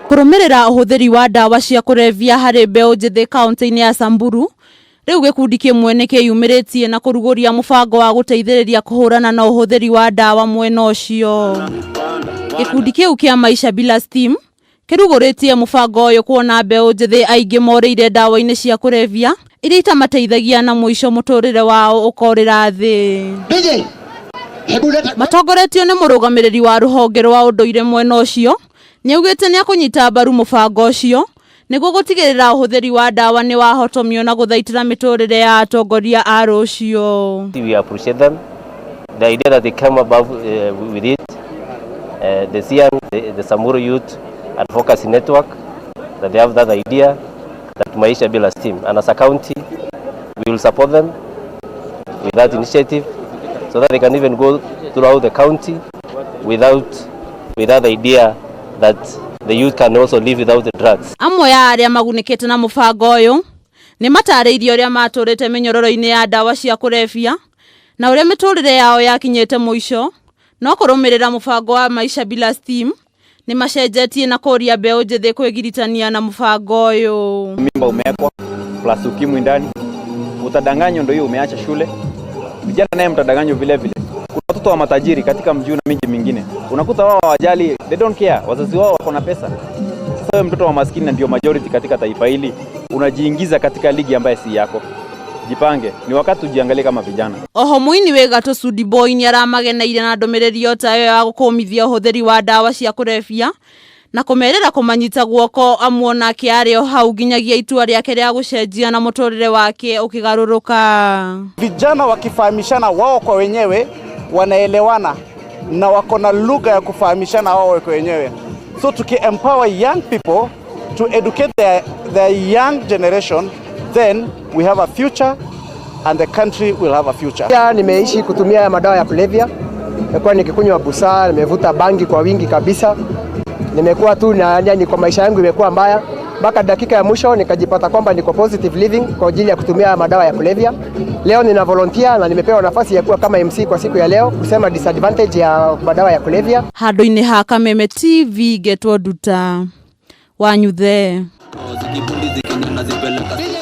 Kũrũmĩrĩra ũhũthĩri wa ndawa cia kũrebia harĩ mbeũ njĩthĩ kaunti-inĩ ya Samburu, rĩu gĩkundi kĩmwe nĩ kĩyumĩrĩtie na kũrugũria mũbango wa gũteithĩrĩria kũhũrana na ũhũthĩri wa ndawa mwena ũcio. Gĩkundi kĩu kĩa Maisha Bila Steam kĩrugũrĩtie mũbango ũyũ kuona mbeũ njĩthĩ aingĩ morĩire ndawa-inĩ cia kũrebia iria itamateithagia na mũico mũtũrĩre wao ũkorĩra thĩ. DJ, hebu leta. Matongoretio nĩ mũrũgamĩrĩri wa rũhonge rwa ũndũire mwena ũcio, nĩaugĩte nĩakũnyita mbaru mũbango ũcio nĩguo gũtigĩrĩra ũhũthĩri wa ndawa nĩ wahotomio na gũthaitĩra mĩtũrĩre ya atongoria a rũciũ. We appreciate them. The idea that they came above with it, the CIAN, the Samburu Youth Advocacy Network, that they have that idea that Maisha Bila Steam. And as a county, we will support them with that initiative so that they can even go throughout the county without the idea that the youth can also live without the drugs. Amwe a arĩa magunĩkĩte na mũbango ũyũ nĩ matarĩirie ũrĩa matũrĩte mĩnyororo-inĩ ya ndawa cia kũrebia na ũrĩa mĩtũrĩre yao yakinyĩte mũico, no kũrũmĩrĩra mũbango wa Maisha Bila Steam nĩ macenjetie na kũria mbeũ njĩthĩ kwĩgiritania na mũbango ũyũ. Mimba umewekwa plus ukimwi ndani, utadanganywa, ndio hiyo umeacha shule. Vijana naye mtadanganywa vile vile. Kuna watoto wa matajiri katika mji na miji mingine, unakuta wao hawajali, they don't care, wazazi wao wako na pesa. Sasa wewe mtoto wa maskini na ndio majority katika taifa hili, unajiingiza katika ligi ambaye si yako. Jipange, ni wakati tujiangalie kama vijana. Oho mũini wĩ gatũ Sudi Boy nĩ aramageneire na ndũmĩrĩri o ta ĩyo ya gũkũmithia ũhũthĩri wa ndawa cia kũrebia na kũmerĩra kũmanyita guoko amu onake arĩ o hau nginyagia itua rĩake rĩa gũcenjia na mũtũrĩre wake ũkĩgarũrũka. Vijana wakifahamishana wao kwa wenyewe wanaelewana na wako na lugha ya kufahamishana wao kwa wenyewe. So tuki empower young people to educate their young generation, then we have a future and the country will have a future. Pia nimeishi kutumia madawa ya kulevya, nimekuwa nikikunywa busaa, nimevuta bangi kwa wingi kabisa. Nimekuwa tu na yani, kwa maisha yangu imekuwa mbaya mpaka dakika ya mwisho nikajipata kwamba niko positive living kwa ajili ya kutumia madawa ya kulevya. Leo nina volunteer na nimepewa nafasi ya kuwa kama MC kwa siku ya leo kusema disadvantage ya madawa ya kulevya. Handũ-inĩ ha Kameme TV, ngetwo Nduta Wanyuthe.